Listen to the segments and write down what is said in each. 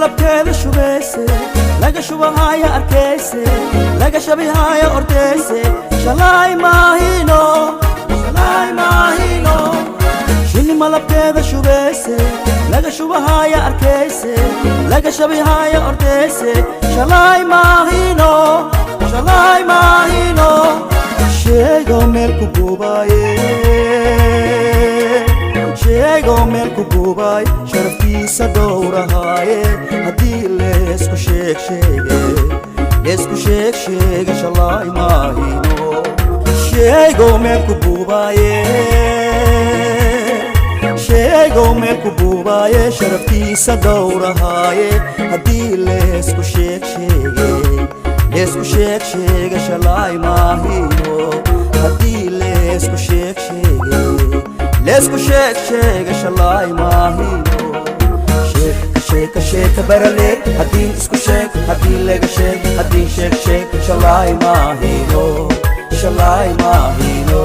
Malabkeeda shubeyse, laga shubahaya arkayse, laga shabihaya ordeyse, shalay maahino, shalay maahino. Shinni malabkeeda shubeyse, laga shubahaya arkayse, laga shabihaya ordeyse, shalay maahino, shalay maahino. Sheego meel ku buubaaye, sheego meel ku buubaay, sharaftiisa dhowrahaaye. Haddii leesku sheeg sheege, leesku sheeg sheege, shalay maahino. Sheego meel ku buubaaye, sheego meel ku buubaaye, sharaftiisa dhowrahaaye. Haddii leesku sheeg sheege, leesku sheeg sheege, shalay maahino. Haddii leesku sheeg sheege, leesku sheeg sheege, shalay maahino. Sheeka sheeka sheeka barale, haddii isku sheeg, haddii laga sheeg, haddii sheeg sheeg, shalay maahino, shalay maahino.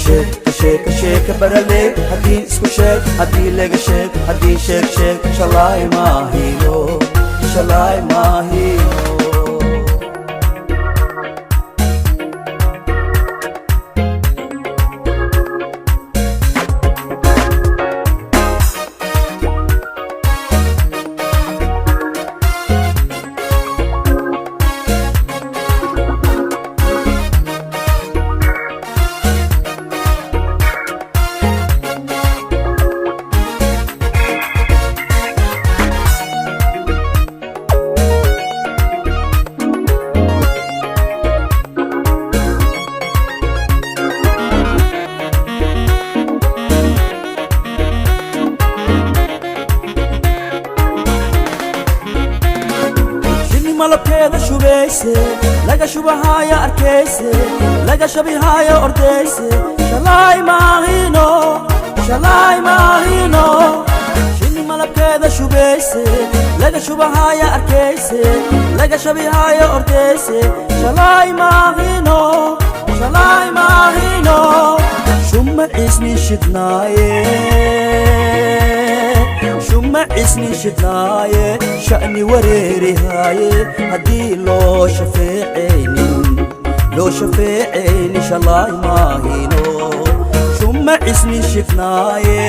Sheeka sheeka sheeka barale, haddii isku sheeg, haddii laga sheeg, haddii sheeg sheeg, shalay maahino, shalay maahino. Shinni malabkeeda shubeyse, laga shubahaya arkayse, laga shabihaya ordeyse, shalay maahino, shalay maahino. Shinni malabkeeda shubeyse, laga shubahaya arkayse, laga shabihaya ordeyse, shalay maahino, shalay maahino. Shuma cisni shidnaaye, shuma cisni shidnaaye, sha'ni wareerihaaye. Haddii loo shafeecaynin, loo shafeecayni, shalay maahino. Shuma cisni shidnaaye,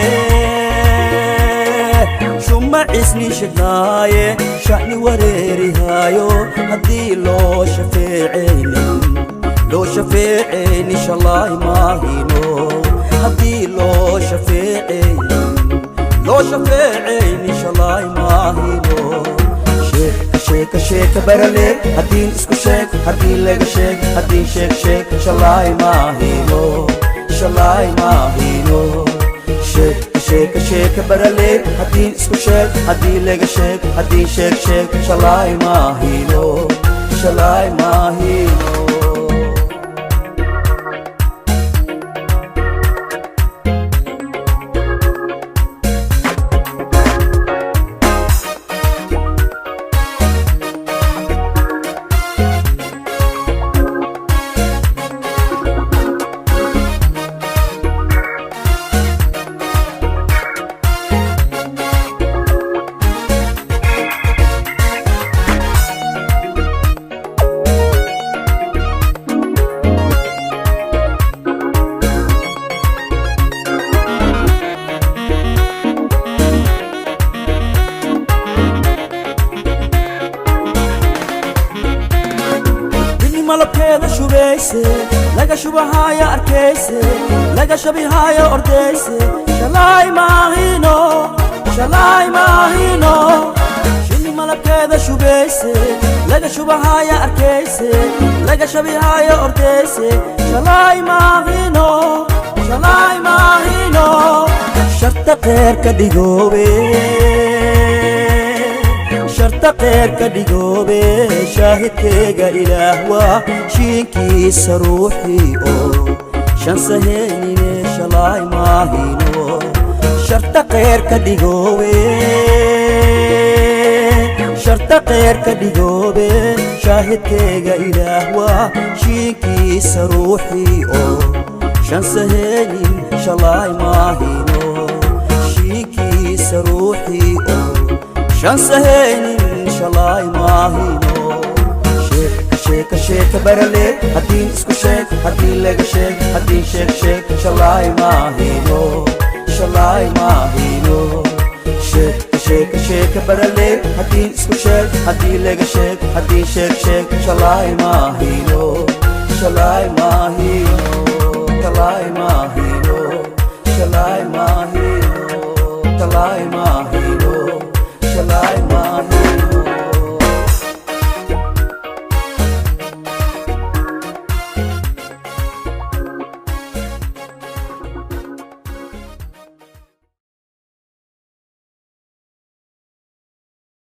shuma cisni shidnaaye, sha'ni wareerihaayo. Haddii loo shafeecaynin, loo shafeecayni, shalay maahino. Haddii loo shafeecaynin, loo shafeecayni, shalay maahino. Sheeka sheeka sheeka barale, haddii isku sheeg, haddii laga sheeg, haddii sheeg sheeg, shalay maahino, shalay maahino. Sheeka sheeka sheeka barale, haddii isku sheeg, haddii laga sheeg, haddii sheeg sheeg, shalay maahino, shalay maahino. Shinni malabkeeda shubeyse, laga shubahaya arkayse, laga shabihaya ordeyse, shalay maahino, shalay maahino. Shinni malabkeeda shubeyse, laga shubahaya arkayse, laga shabihaya ordeyse, shalay maahino, shalay maahino. Sharta qeer ka dhigoobe, sharta qeer ka dhigoobe, shaahidkeega Ilaah waa shiinkiisa ruuxii oo shan saheynine, shalay maahino. Sharta qeer ka dhigoobe, sharta qeer ka dhigoobe, shaahidkeega Ilaah waa shiinkiisa ruuxii oo shan saheynin, shalay maahino. Shiinkiisa ruuxii oo Shansahaynin shalay maahino. Sheeka sheeka sheeka barale, haddii isku sheeg, haddii laga sheeg, haddii sheeg sheeg, shalay maahino, shalay maahino. Sheeka sheeka sheeka barale, haddii isku sheeg, haddii laga sheeg, haddii sheeg sheeg, shalay maahino, shalay maahino.